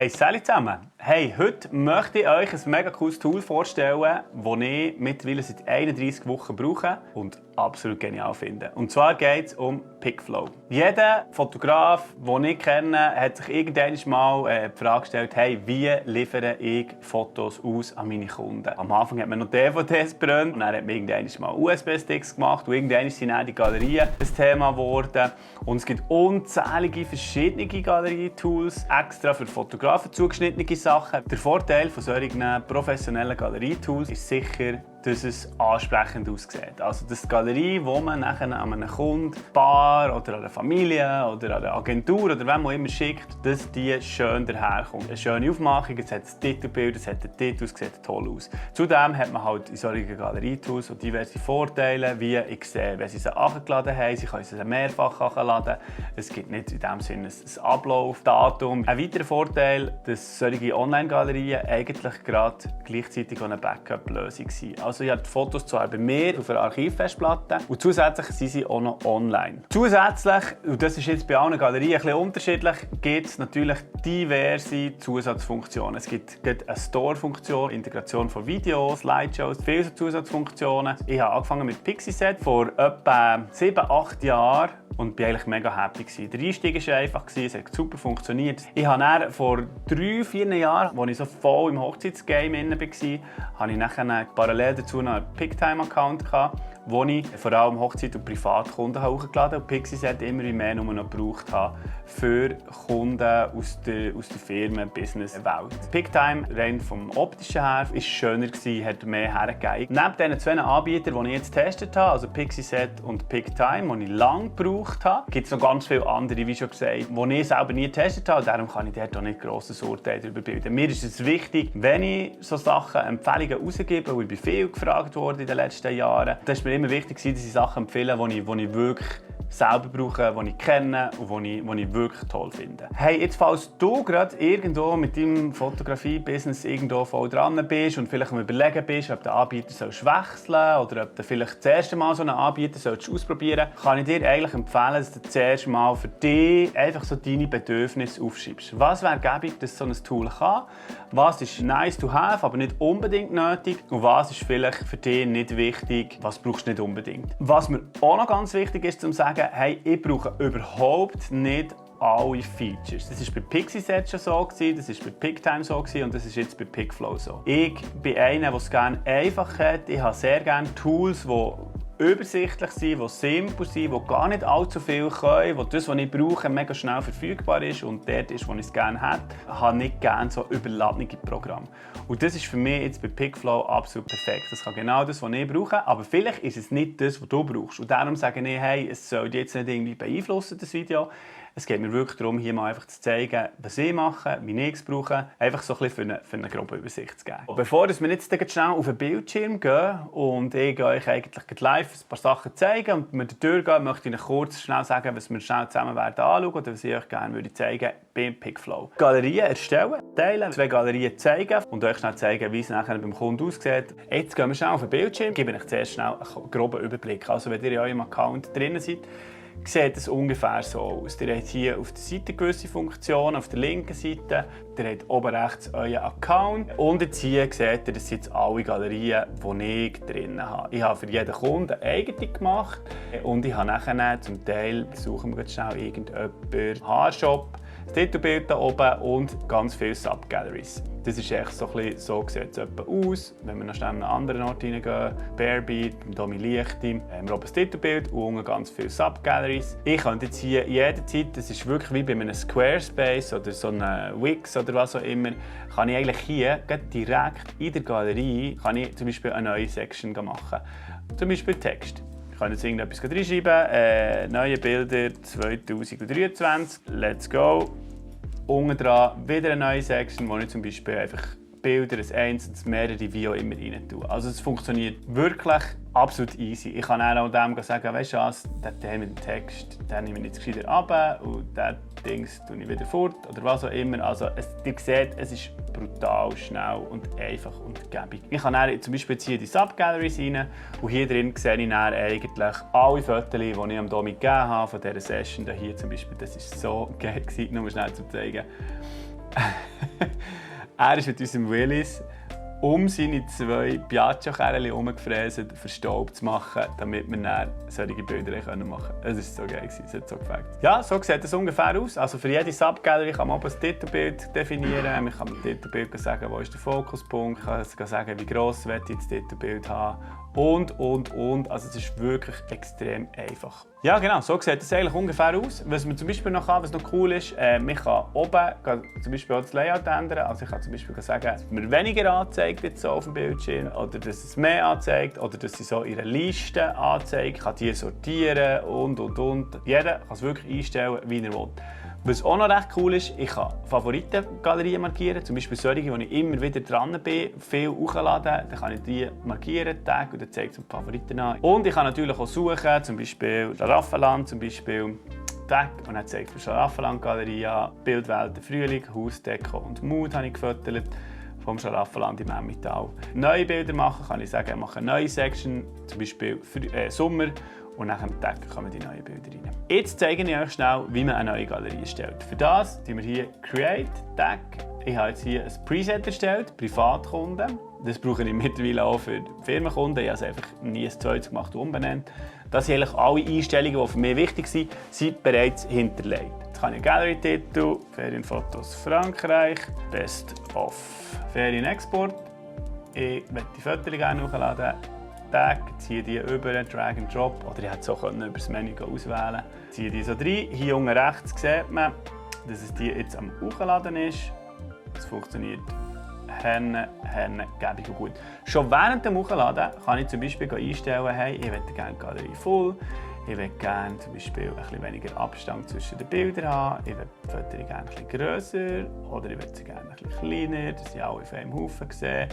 Hey, salut zusammen! Hey, heute möchte ich euch ein mega cooles Tool vorstellen, das ich mittlerweile seit 31 Wochen brauche und absolut genial finde. Und zwar geht es um PicFlow. Jeder Fotograf, den ich kenne, hat sich irgendwann mal die Frage gestellt, hey, wie liefere ich Fotos aus an meine Kunden? Am Anfang hat man noch DVDs gebrannt und dann hat man irgendwann mal USB-Sticks gemacht und irgendwann sind dann die Galerien ein Thema geworden. Und es gibt unzählige verschiedene Galerie-Tools, extra für Fotografen zugeschnittene Sachen. Der Vorteil von solchen professionellen Galerie-Tools ist sicher, dass es ansprechend aussieht. Also dass die Galerie, die man nachher an einen Kunden, Paar oder an eine Familie oder an eine Agentur oder wem auch immer schickt, dass die schön daherkommt. Eine schöne Aufmachung, es hat ein Titelbild, es hat einen Titel, es sieht toll aus. Zudem hat man halt in solchen Galerie-Tools diverse Vorteile, wie ich sehe, wenn sie sie angeladen haben, sie können sie mehrfach anladen. Es gibt nicht in dem Sinne ein Ablaufdatum. Ein weiterer Vorteil, dass solche Online-Galerien eigentlich gerade gleichzeitig eine Backup-Lösung sind. Also ich habe die Fotos zwar bei mir auf einer Archivfestplatte und zusätzlich sind sie auch noch online. Zusätzlich, und das ist jetzt bei allen Galerien ein bisschen unterschiedlich, gibt es natürlich diverse Zusatzfunktionen. Es gibt eine Store-Funktion, Integration von Videos, Slideshows, viele Zusatzfunktionen. Ich habe angefangen mit Pixieset vor etwa 7-8 Jahren und war eigentlich mega happy. Der Einstieg war einfach, es hat super funktioniert. Ich habe dann vor 3-4 Jahren, als ich so voll im Hochzeitsgame war, habe ich nachher parallel dazu noch einen Picktime-Account, wo ich vor allem Hochzeit- und Privatkunden hochgeladen habe und Pixieset immer mehr nur noch gebraucht habe für Kunden aus der Firmen-Business-Welt. Picktime, rein vom optischen her, war schöner, hat mehr hergegeben. Neben diesen zwei Anbietern, die ich jetzt getestet habe, also Pixieset und Picktime, die ich lange gebraucht habe, gibt es noch ganz viele andere, wie schon gesagt, die ich selber nie getestet habe. Darum kann ich dort auch nicht grosses Urteil darüber bilden. Mir ist es wichtig, wenn ich so Sachen, Empfehlungen rausgebe, und ich bin viel gefragt worden in den letzten Jahren, da ist mir immer wichtig, dass ich Sachen empfehle, die ich wirklich selber brauche, die ich kenne und die ich wirklich toll finde. Hey, jetzt falls du gerade irgendwo mit deinem Fotografie-Business irgendwo voll dran bist und vielleicht am Überlegen bist, ob du den Anbieter wechseln sollst oder ob du vielleicht das erste Mal so einen Anbieter ausprobieren sollst, kann ich dir eigentlich empfehlen, dass du das erste Mal für dich einfach so deine Bedürfnisse aufschreibst. Was wäre gäbig, dass so ein Tool kann? Was ist nice to have, aber nicht unbedingt nötig? Und was ist vielleicht für dich nicht wichtig? Was brauchst du nicht unbedingt? Was mir auch noch ganz wichtig ist, zu sagen, hey, ich brauche überhaupt nicht alle Features. Das war bei Pixieset schon so, das war bei Picktime so und das ist jetzt bei PicFlow so. Ich bin einer, der es gerne einfach hat. Ich habe sehr gerne Tools, die übersichtlich sind, die simpel sind, die gar nicht allzu viel können, wo das, was ich brauche, mega schnell verfügbar ist und dort ist, wo ich es gerne hätte. Ich habe nicht gerne so überladene Programme. Und das ist für mich jetzt bei PicFlow absolut perfekt. Das kann genau das, was ich brauche, aber vielleicht ist es nicht das, was du brauchst. Und darum sage ich, hey, es soll jetzt nicht irgendwie beeinflussen, das Video. Es geht mir wirklich darum, hier mal einfach zu zeigen, was ich mache, wie ich es brauche, einfach so ein bisschen für eine grobe Übersicht zu geben. Bevor wir jetzt schnell auf den Bildschirm gehen und ich euch eigentlich live ein paar Sachen zeigen und wir durchgehen, möchte ich Ihnen kurz schnell sagen, was wir schnell zusammen werden anschauen oder was ich euch gerne würde zeigen beim PicFlow. Galerien erstellen, teilen, 2 Galerien zeigen und euch schnell zeigen, wie es nachher beim Kunden aussieht. Jetzt gehen wir schnell auf den Bildschirm, gebe ich zuerst schnell einen groben Überblick. Also wenn ihr in eurem Account drin seid, sieht es ungefähr so aus. Ihr habt hier auf der Seite gewisse Funktionen, auf der linken Seite. Ihr habt oben rechts euren Account. Und jetzt hier seht ihr, das sind jetzt alle Galerien, die ich drin habe. Ich habe für jeden Kunden eine eigene gemacht. Und ich habe nachher zum Teil, suchen wir schnell irgendjemanden, Haarshop, das Titelbild hier oben und ganz viele Subgalleries. Das ist echt so sieht es etwa aus. Wenn wir noch schnell an einen anderen Ort reingehen, Bearbeat, Domi Lichti, haben wir oben das Titelbild und unten ganz viele Subgalleries. Ich könnte jetzt hier jederzeit, das ist wirklich wie bei einem Squarespace oder so einem Wix oder was auch immer, kann ich eigentlich hier direkt in der Galerie kann ich zum Beispiel eine neue Section machen. Zum Beispiel Text. Ich kann jetzt irgendetwas reinschreiben, neue Bilder 2023, let's go. Unten dran wieder eine neue Section, wo ich zum Beispiel einfach Bilder, ein einzelnes, mehrere, wie auch immer rein tue. Also es funktioniert wirklich absolut easy. Ich kann auch dem sagen, weißt du was, den mit dem Text, den nehme ich jetzt gescheiter runter und den Dings tue ich wieder fort oder was auch immer. Also ihr seht, es ist brutal schnell und einfach und gäbig. Ich kann dann zum Beispiel jetzt hier die Subgalleries rein und hier drin sehe ich dann eigentlich alle Fotos, die ich am Domi gegeben habe von dieser Session. Hier zum Beispiel, das war so geil, nur schnell zu zeigen. Er ist mit unserem Willis um seine 2 Piaggio-Kerlen herumgefräst, verstaubt zu machen, damit wir dann solche Bilder machen können. Es war so geil, es hat so gefällt. Ja, so sieht es ungefähr aus. Also für jede Subgallery kann man oben ein Titelbild definieren. Man kann mit dem Titelbild sagen, wo ist der Fokuspunkt. Man kann sagen, wie gross ich das Titelbild haben. Und. Also es ist wirklich extrem einfach. Ja, genau, so sieht es eigentlich ungefähr aus. Was man zum Beispiel noch kann, was noch cool ist, man kann oben zum Beispiel auch das Layout ändern. Also ich kann zum Beispiel sagen, dass mir weniger anzeigt jetzt so auf dem Bildschirm, oder dass es mehr anzeigt, oder dass sie so ihre Liste anzeigt. Ich kann die sortieren und. Jeder kann es wirklich einstellen, wie er will. Was auch noch recht cool ist, ich kann Favoritengalerien markieren, zum Beispiel solche, wo ich immer wieder dran bin, viel hochladen, dann kann ich die markieren, Tag, und dann zeigt es mir die Favoriten an. Und ich kann natürlich auch suchen, zum Beispiel Schlaraffenland, zum Beispiel Tag, und dann zeigt es mir Schlaraffenland-Galerie an, Bildwelten Frühling, Hausdeko und Mood habe ich gefüttert vom Schlaraffenland im Emmental. Neue Bilder machen, kann ich sagen, ich mache eine neue Section, zum Beispiel Sommer. Und nach dem Tag kommen die neuen Bilder rein. Jetzt zeige ich euch schnell, wie man eine neue Galerie erstellt. Für das tun wir hier Create Tag. Ich habe jetzt hier ein Preset erstellt, Privatkunden. Das brauche ich mittlerweile auch für Firmenkunden. Ich habe es einfach nie ein zweites gemacht und umbenannt. Das sind eigentlich alle Einstellungen, die für mich wichtig sind bereits hinterlegt. Jetzt kann ich Gallery-Titel, Ferienfotos Frankreich, Best of Ferien-Export. Ich möchte die Fotos gerne hochladen. Tag, ziehe die über, Drag and Drop, oder ich hätte es auch über das Menü auswählen. Ziehe die so rein. Hier unten rechts sieht man, dass es die jetzt am Hochladen ist. Es funktioniert gäbig und gut. Schon während dem Hochladen kann ich zum Beispiel einstellen, hey, ich möchte gerne die Galerie voll. Ich möchte gerne zum Beispiel ein bisschen weniger Abstand zwischen den Bildern haben. Ich möchte die Fotos gerne ein bisschen grösser, oder ich möchte sie gerne ein bisschen kleiner, dass sie alle auf einem Haufen sehen.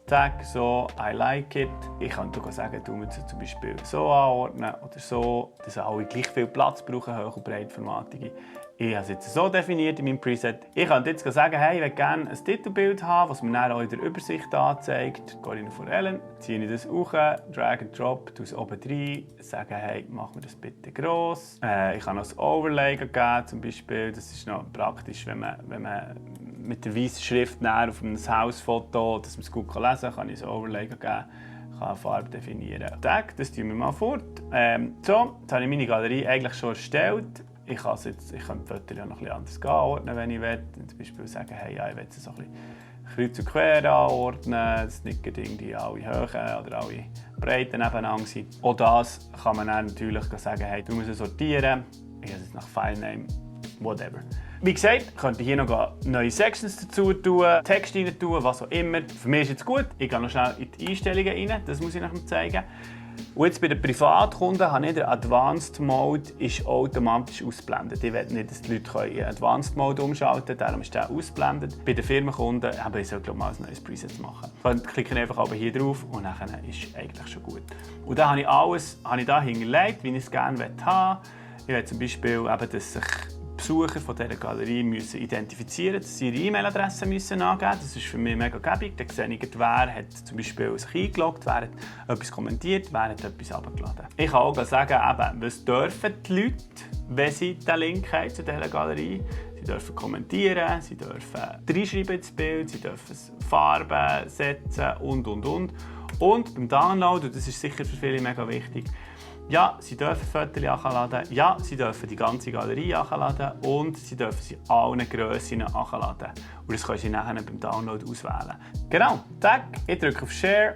Tag, so, I like it. Ich kann sagen, du musst sie zum Beispiel so anordnen oder so, dass alle gleich viel Platz brauchen, hoch- und breitformatige. Ich habe es jetzt so definiert in meinem Preset. Ich kann jetzt sagen, hey, ich möchte gerne ein Titelbild haben, das mir dann auch in der Übersicht anzeigt. Corinna Forellen, ziehe ich das hoch, Drag and Drop, tue es oben rein, sage, hey, mach mir das bitte gross. Ich kann noch ein Overlay geben, zum Beispiel. Das ist noch praktisch, wenn man mit der weißen Schrift auf einem Hausfoto, dass man es gut lesen kann, ich ein Overlay geben. Ich kann eine Farbe definieren. Tag, das tun wir mal fort. So, jetzt habe ich meine Galerie eigentlich schon erstellt. Ich kann die Fotos ja noch ein bisschen anders anordnen, wenn ich will. Zum Beispiel sagen, hey, ja, ich will es so ein bisschen kreuz und quer anordnen, dass nicht irgendwie alle Höhen oder alle Breiten nebeneinander sind. Auch das kann man dann natürlich sagen, hey, du musst es sortieren. Ich habe es nach Filename, whatever. Wie gesagt, könnt ihr hier noch neue Sections dazu tun, Text rein tun, was auch immer. Für mich ist jetzt gut. Ich gehe noch schnell in die Einstellungen rein, das muss ich noch zeigen. Und jetzt bei den Privatkunden habe ich den Advanced Mode ist automatisch ausgeblendet. Ich will nicht, dass die Leute in Advanced Mode umschalten können, darum ist der ausgeblendet. Bei den Firmenkunden habe ich mal ein neues Preset machen. Dann klicke ich einfach hier drauf und dann ist eigentlich schon gut. Und dann habe ich alles hier hingelegt, wie ich es gerne haben will. Ich will zum Beispiel, eben, dass sich Besucher von dieser Galerie müssen identifizieren, dass sie ihre E-Mail-Adresse angeben müssen. Das ist für mich mega gäbig. Dann sehe ich, wer hat zum Beispiel sich eingeloggt, wer hat etwas kommentiert, wer hat etwas heruntergeladen. Ich kann auch sagen, eben, was dürfen die Leute, wenn sie den Link haben zu dieser Galerie. Sie dürfen kommentieren, sie dürfen reinschreiben ins Bild, sie dürfen Farben setzen und. Und beim Download, und das ist sicher für viele mega wichtig, ja, sie dürfen Fotos herunterladen, ja, sie dürfen die ganze Galerie herunterladen und sie dürfen sie allen Grössen herunterladen. Und das können sie nachher beim Download auswählen. Genau, Tag, ich drücke auf Share.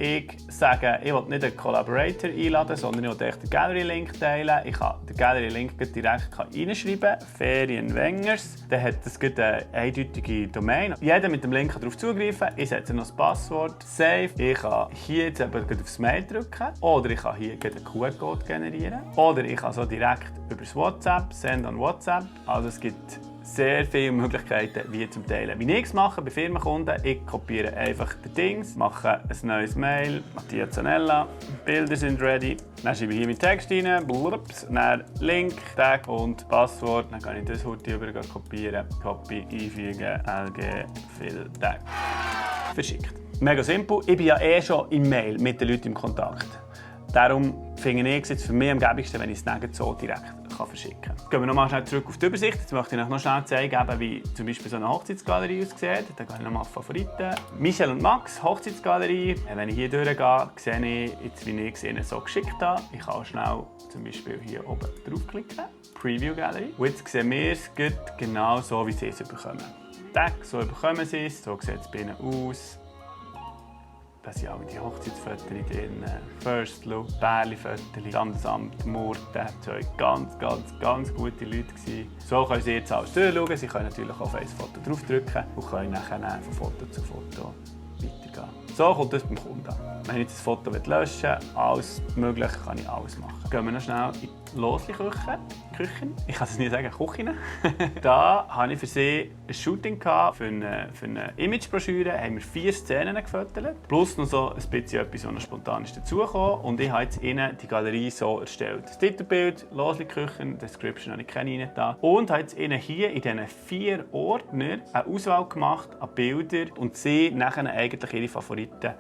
Ich sage, ich will nicht einen Collaborator einladen, sondern ich will den Gallery-Link teilen. Ich kann den Gallery-Link direkt reinschreiben, Ferienwengers. Dann hat das eine eindeutige Domain. Jeder mit dem Link kann darauf zugreifen. Ich setze noch das Passwort, Save. Ich kann hier jetzt eben aufs Mail drücken. Oder ich kann hier einen QR-Code generieren. Oder ich kann so direkt über das WhatsApp, Send on WhatsApp. Also es gibt sehr viele Möglichkeiten, wie zum Teilen. Wie ich es mache bei Firmenkunden, ich kopiere einfach die Dings, mache ein neues Mail, Mattia Zanella, Bilder sind ready, dann schreibe ich hier meinen Text rein, dann Link, Tag und Passwort, dann kann ich das heute über kopieren, Copy, einfügen, LG, Fill, Tag. Verschickt. Mega simpel, ich bin ja schon in Mail mit den Leuten im Kontakt. Darum finde ich es jetzt für mich am gäbigsten, wenn ich es nicht so direkt verschicken kann. Gehen wir nochmal schnell zurück auf die Übersicht. Jetzt möchte ich euch noch schnell zeigen, wie zum Beispiel so eine Hochzeitsgalerie aussieht. Da gehe ich nochmal auf Favoriten. Michelle und Max, Hochzeitsgalerie. Wenn ich hier durchgehe, sehe ich, jetzt, wie ich es ihnen so geschickt habe. Ich kann schnell zum Beispiel hier oben draufklicken. Preview Gallery. Und jetzt sehen wir es genau so, wie sie es bekommen. Tag, so bekommen sie es. So sieht es bei ihnen aus. Das sind auch die Hochzeitsfotos drin, First Look, Bärli-Fotos, Standesamt, Murten. Das waren ganz gute Leute. So können Sie jetzt alles durchschauen. Sie können natürlich auf ein Foto draufdrücken und können nachher von Foto zu Foto weitergehen. So kommt das beim Kunden an. Wenn ich das Foto löschen will, alles möglich, kann ich alles machen. Gehen wir noch schnell in die Losli-Küche. Ich kann es nie sagen, Küche. Da hatte ich für sie ein Shooting für eine Imagebroschüre. Haben wir 4 Szenen gefotografiert. Plus noch so ein bisschen etwas, was noch spontan ist dazugekommen. Und ich habe jetzt ihnen die Galerie so erstellt. Das Titelbild, Losli-Küche, Description habe ich keine rein da. Und habe jetzt ihnen hier in diesen 4 Ordnern eine Auswahl gemacht an Bildern und sie nachher eigentlich ihre Favoriten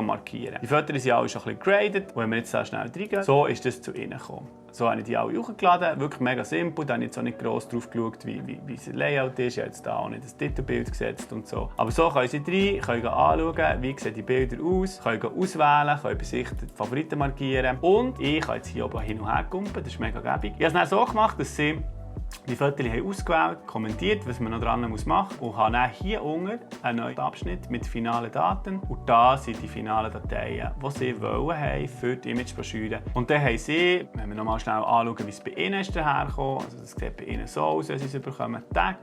markieren. Die Fotos sind alle schon ein bisschen graded. Wenn wir jetzt da schnell reingehen, so ist das zu ihnen gekommen. So habe ich die alle hochgeladen, wirklich mega simpel. Da habe ich jetzt auch nicht gross drauf geschaut, wie das Layout ist. Ich habe jetzt da auch nicht das Titelbild gesetzt und so. Aber so können sie rein, können anschauen, wie sehen die Bilder aus, können auswählen, können bei sich die Favoriten markieren. Und ich kann jetzt hier oben hin und her kumpen, das ist mega gäbig. Ich habe es dann so gemacht, dass sie die Fotos haben ausgewählt, kommentiert, was man noch dran machen muss und habe dann hier unten einen neuen Abschnitt mit finalen Daten. Und da sind die finalen Dateien, die sie wollen für die Imagebroschüre. Und dann haben sie, wenn wir nochmal schnell anschauen, wie es bei ihnen ist dahergekommen, also das sieht bei ihnen so aus, wenn sie es bekommen, Tag.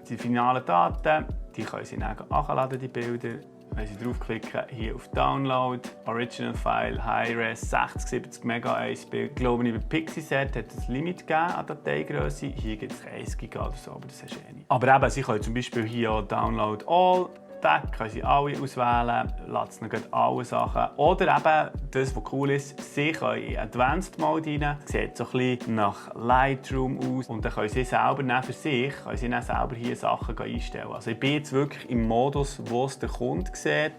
Die finalen Daten, die können sie dann anladen, die Bilder. Wenn Sie draufklicken, hier auf Download, Original File, High-Res, 60, 70 Mega, ein Bild. Ich glaube, bei Pixieset hat es ein Limit gegeben an Dateigröße. Hier gibt es 1 Giga oder so, aber das ist eh nicht. Aber eben, Sie können zum Beispiel hier auch Download All. Tag können Sie alle auswählen, lassen Sie alle Sachen. Oder eben, das, was cool ist, Sie können in Advanced Mode rein. Das sieht so ein bisschen nach Lightroom aus. Und dann können Sie selber für sich selber hier Sachen einstellen. Also ich bin jetzt wirklich im Modus, wo es der Kunde sieht.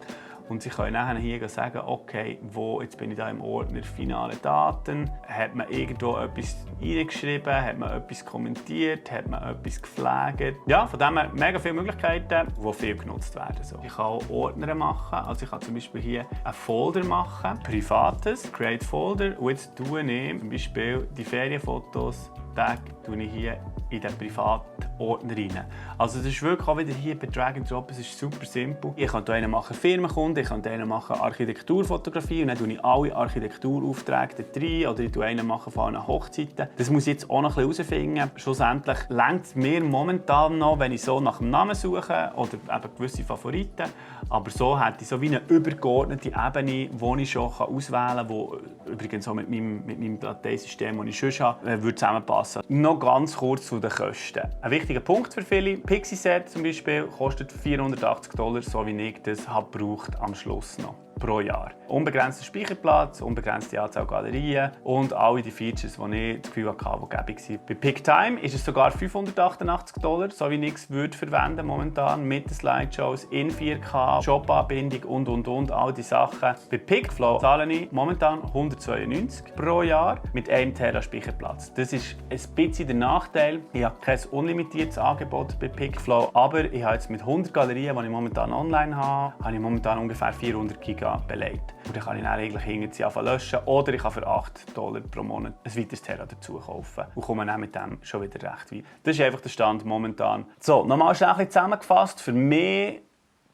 Und Sie können nachher hier sagen, okay, jetzt bin ich da im Ordner finale Daten. Hat man irgendwo etwas reingeschrieben, hat man etwas kommentiert, hat man etwas geflaggt. Ja, von dem her mega viele Möglichkeiten, die viel genutzt werden. So. Ich kann auch Ordner machen. Also ich kann zum Beispiel hier einen Folder machen, privates, Create Folder. Und jetzt tue ich zum Beispiel die Ferienfotos, Tag tue ich hier in den Privatordner rein. Also das ist wirklich auch wieder hier bei Drag and Drop, es ist super simpel. Ich kann hier einen machen Firmenkunden, ich kann hier einen machen Architekturfotografie und dann tue ich alle Architekturaufträge da rein oder ich tue einen machen von einer Hochzeiten. Das muss ich jetzt auch noch ein bisschen herausfinden. Schlussendlich reicht es mir momentan noch, wenn ich so nach dem Namen suche oder eben gewisse Favoriten. Aber so hätte ich so wie eine übergeordnete Ebene, die ich schon auswählen kann, die übrigens auch mit meinem Dateisystem, das ich schon habe, zusammenpassen würde. Noch ganz kurz zu den Kosten. Ein wichtiger Punkt für viele, Pixieset zum Beispiel kostet $480, so wie ich das gebraucht am Schluss noch. Pro Jahr. Unbegrenzter Speicherplatz, unbegrenzte Anzahl Galerien und alle die Features, die ich das Gefühl hatte, die gäbig waren. Bei PicTime ist es sogar $588, so wie ich es verwenden momentan, mit den Slideshows in 4K, Shop-Anbindung und all diese Sachen. Bei PicFlow zahle ich momentan $192 pro Jahr mit 1 Tera Speicherplatz. Das ist ein bisschen der Nachteil. Ich habe kein unlimitiertes Angebot bei PicFlow, aber ich habe jetzt mit 100 Galerien, die ich momentan online habe ich momentan ungefähr 400 GB belegt. Und dann kann ich dann eigentlich irgendwie löschen oder ich kann für $8 pro Monat ein weiteres Tera dazu kaufen und komme dann mit dem schon wieder recht weit. Das ist einfach der Stand momentan. So, nochmal schnell ein bisschen zusammengefasst. Für mich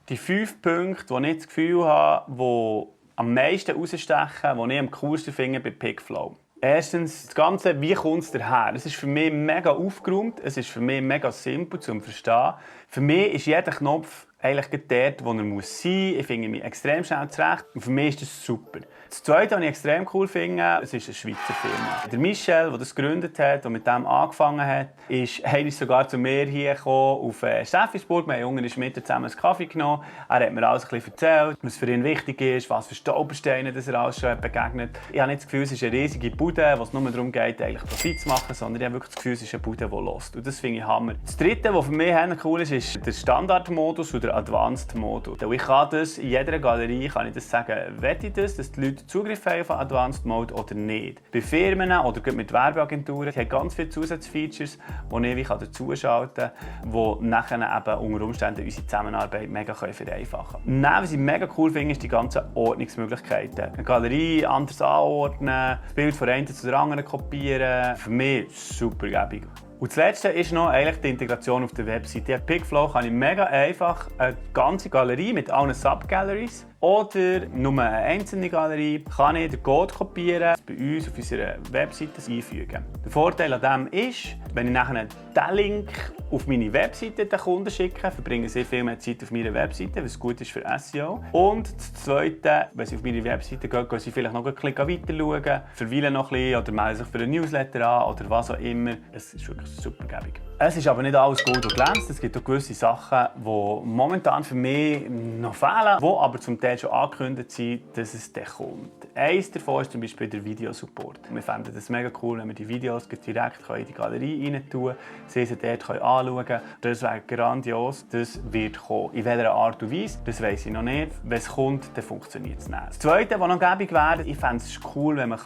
die 5 Punkte, die ich das Gefühl habe, die am meisten rausstechen, die ich am coolsten finde bei PicFlow. Erstens, das Ganze, wie kommt es daher? Es ist für mich mega aufgeräumt, es ist für mich mega simpel zu verstehen. Für mich ist jeder Knopf eigentlich dort, wo er sein muss. Ich finde mich extrem schnell zurecht und für mich ist das super. Das Zweite, was ich extrem cool finde, es ist eine Schweizer Firma. Der Michel, der das gegründet hat und mit dem angefangen hat, ist sogar zu mir hier gekommen auf Steffisburg. Wir haben unten mit zusammen einen Kaffee genommen. Er hat mir alles ein bisschen erzählt, was für ihn wichtig ist, was für Stolpersteine er alles schon begegnet. Ich habe nicht das Gefühl, es ist eine riesige Bude, wo es nur darum geht, eigentlich Profit zu machen, sondern ich habe wirklich das Gefühl, es ist eine Bude, die lässt. Und das finde ich Hammer. Das Dritte, was für mich cool ist der Standardmodus und oder Advanced Mode. Und ich kann das in jeder Galerie kann ich das sagen, will ich das, dass die Leute Zugriff haben auf Advanced Mode oder nicht. Bei Firmen oder mit Werbeagenturen haben ganz viele Zusatzfeatures, die ich dazuschalten kann, die nachher eben unter Umständen unsere Zusammenarbeit mega vereinfachen können. Nein, was ich mega cool finde, ist die ganzen Ordnungsmöglichkeiten. Eine Galerie anders anordnen, das Bild von einer zu der anderen kopieren. Für mich super gäbig. Und das Letzte ist noch eigentlich die Integration auf der Webseite. Mit Picflow kann ich mega einfach eine ganze Galerie mit allen Subgalleries oder nur eine einzelne Galerie kann ich den Code kopieren, bei uns auf unserer Webseite einfügen. Der Vorteil an dem ist, wenn ich nachher diesen Link auf meine Webseite den Kunden schicke, verbringen sie viel mehr Zeit auf meiner Webseite, was gut ist für SEO. Und das Zweite, wenn sie auf meine Webseite gehen, gehen sie vielleicht noch ein bisschen weiter schauen, verweilen noch ein bisschen oder melden sich für einen Newsletter an oder was auch immer. Es ist wirklich super gäbig. Es ist aber nicht alles Gold und glänzt. Es gibt auch gewisse Sachen, die momentan für mich noch fehlen, die aber zum Teil schon angekündigt sind, dass es dann kommt. Eines davon ist zum Beispiel der Videosupport. Wir fänden es mega cool, wenn wir die Videos direkt in die Galerie rein tun, sie dort anschauen können. Das wäre grandios. Das wird kommen. In welcher Art und Weise, das weiss ich noch nicht. Wenn es kommt, dann funktioniert es nicht. Das Zweite, was noch gäbig wäre, ich fände es cool, wenn man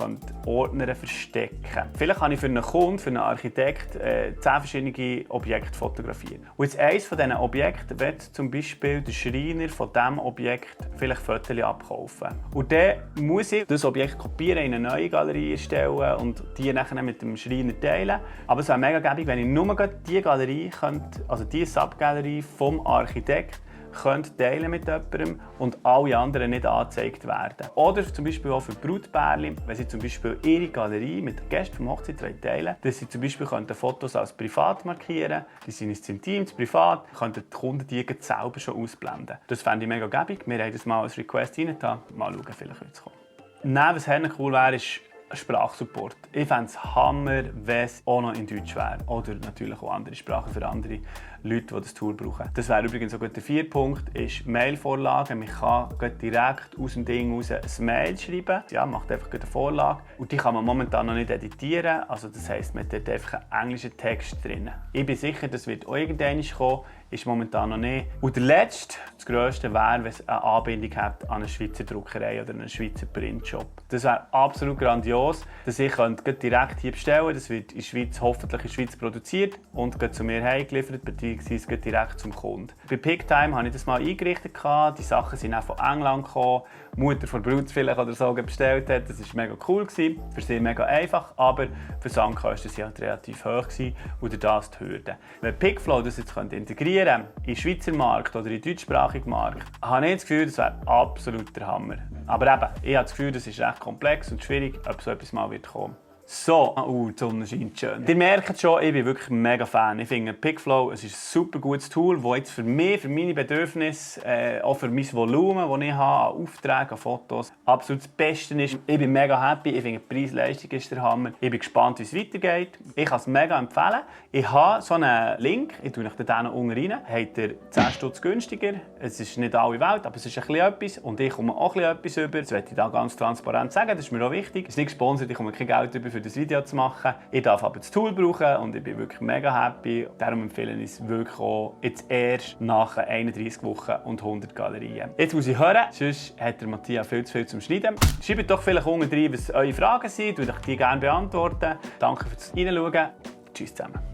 Ordner verstecken könnte. Vielleicht kann ich für einen Kunden, für einen Architekt 10 verschiedene Objekte fotografieren. Und jetzt eines von diesen Objekten wird zum Beispiel der Schreiner von diesem Objekt vielleicht Fotos abkaufen. Und dann muss ich das Objekt kopieren, in eine neue Galerie erstellen und die nachher mit dem Schreiner teilen. Aber es wäre mega gäbig, wenn ich nur diese Galerie, also diese Subgalerie vom Architekt, teilen mit jemandem und alle anderen nicht angezeigt werden. Oder zum Beispiel auch für Brautpärchen, wenn sie zum Beispiel ihre Galerie mit den Gästen vom Hochzeitstag teilen, dass sie zum Beispiel Fotos als privat markieren, die sind jetzt intim, privat, können die Kunden die selber schon ausblenden. Das fände ich mega gäbig. Wir haben das mal als Request reingetan. Mal schauen, vielleicht wird es kommen. Nein, was cool wäre, ist Sprachsupport. Ich fände es Hammer, wenn es auch noch in Deutsch wäre. Oder natürlich auch andere Sprachen für andere Leute, die das Tool brauchen. Das wäre übrigens auch der 4. Punkt, ist Mailvorlagen. Man kann direkt aus dem Ding raus ein Mail schreiben. Ja, macht einfach eine Vorlage. Und die kann man momentan noch nicht editieren. Also das heisst, man hat dort einfach einen englischen Text drin. Ich bin sicher, das wird auch irgendwann kommen. Ist momentan noch nicht. Und der letzte, das grösste, wäre, wenn es eine Anbindung hat an eine Schweizer Druckerei oder einen Schweizer Printshop. Das wäre absolut grandios, dass ich direkt hier bestellen könnte. Das wird in der Schweiz, hoffentlich in der Schweiz produziert und zu mir heimgeliefert, beziehungsweise direkt zum Kunden. Bei Pictime habe ich das mal eingerichtet. Die Sachen sind auch von England gekommen. Die Mutter von Brut vielleicht oder so bestellt hat. Das war mega cool. Für sie mega einfach, aber für Versandkosten waren sie relativ hoch und das die Hürde. Wenn Picflow das jetzt integrieren könnte, in den Schweizer Markt oder in den deutschsprachigen Markt, habe ich das Gefühl, das wäre absolut der Hammer. Aber eben, ich habe das Gefühl, das ist recht komplex und schwierig, ob so etwas mal wird kommen. So, die Sonne scheint schön. Ihr merkt schon, ich bin wirklich mega Fan. Ich finde Picflow ist ein super gutes Tool, das jetzt für mich, für meine Bedürfnisse, auch für mein Volumen, das ich habe, an Aufträgen, an Fotos, absolut das Beste ist. Ich bin mega happy, ich finde die Preis-Leistung ist der Hammer. Ich bin gespannt, wie es weitergeht. Ich kann es mega empfehlen. Ich habe so einen Link, ich tue euch den unten rein. Habt ihr 10 Stutz günstiger. Es ist nicht alle Welt, aber es ist ein bisschen etwas. Und ich komme auch etwas über. Das möchte ich da ganz transparent sagen, das ist mir auch wichtig. Es ist nicht gesponsert, ich komme kein Geld über für das Video zu machen. Ich darf aber das Tool brauchen und ich bin wirklich mega happy. Darum empfehle ich es wirklich auch jetzt erst nach 31 Wochen und 100 Galerien. Jetzt muss ich hören, sonst hat der Matthias viel zu viel zum Schneiden. Schreibt doch vielleicht unten rein, was eure Fragen sind, ich die gerne beantworten. Danke fürs Reinschauen. Tschüss zusammen.